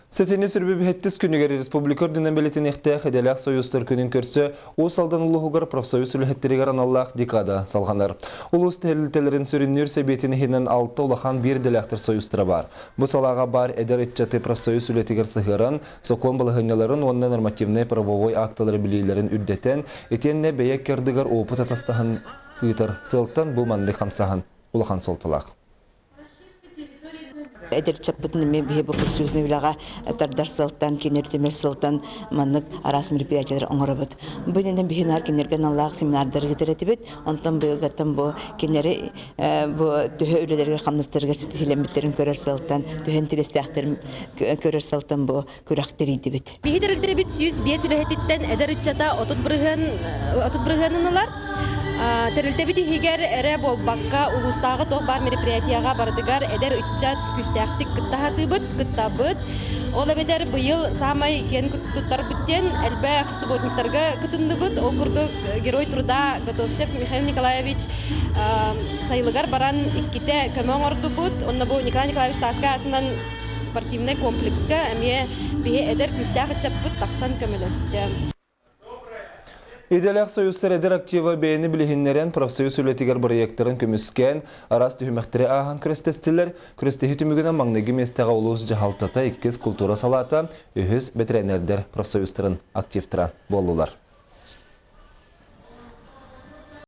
Сэтинньи сүрбүбүһэттис күнүгэр республика үрдүнэн бэлиэтэниэхтээх идэлээх союзтар күнүн көрсө Уус Алдан улууһугар профсоюз үлэһиттэригэр аналлаах декада салҕанар. Улуус тэрилтэлэрин сүрүннүүр сэбиэтин иһинэн алта улахан биир идэлээхтэр союзтара баар. Бу салааҕа баар эдэр ыччаты профсоюз үлэтигэр сыһыаран, сокуон балаһыанньаларын уонна нормативнай правовой акталары билиилэрин үрдэтэн, итиэннэ бэйэ ыккардыгар опыт атастаһан ыытар сыалтан бу маннык хамсааһын улахан суолталаах. Эдэр ыччаппытын эмиэ биһи бу профсоюзный үлэҕэ тардар сылтан, кинилэр түмэр сылтан маннык араас мероприятиялар оҥоробут. Бу иннинэ биһи наар кинилэргэ аналлаах семинардары ыытар этибит. Онтон быйылгаттан бу кинилэри бу төһө үлэлэригэр хамнастарыгар ситиһилэммиттэрин көрөр сылтан, төһө интэриэстээхтэрин көрөр сылтан бу күрэх тэрийдибит. Биһи тэрилтэбит 105 үлэһититтэн эдэр ыччата 30 бырыһыан 30 бырыһыанын ылар. Тэрилтэбит иһигэр эрэ буолбакка, улуустааҕы туох баар мероприятияҕа барытыгар эдэр ыччат күүстээхтик кытта сатыыбыт, кыттабыт. Ол эбэтэр быйыл саамай киэн туттарбыт диэн элбэх субботниктарга кытынныбыт. Ол курдук Герой труда Готовцев Михаил Николаевич сайылыгар баран иккитэ көмө оҥордубут. Онно бу Николай Николаевич Тарскай аатынан спортивнай комплекска эмиэ биһи эдэр күүстээх ыччаппыт тахсан көмөлөстө. Идэлээх союзтар эдэр актива бэйэни билиһиннэрэн профсоюз үлэтигэр бырайыактарын көмүскээн, араас түһүмэхтэри ааһан күрэстэстилэр. Күрэстэһии түмүгүнэн маҥнайгы миэстэҕэ улуус дьаһалтата, иккис култуура салаата, үһүс бэтэринээрдэр профсоюзтарын активтара буоллулар.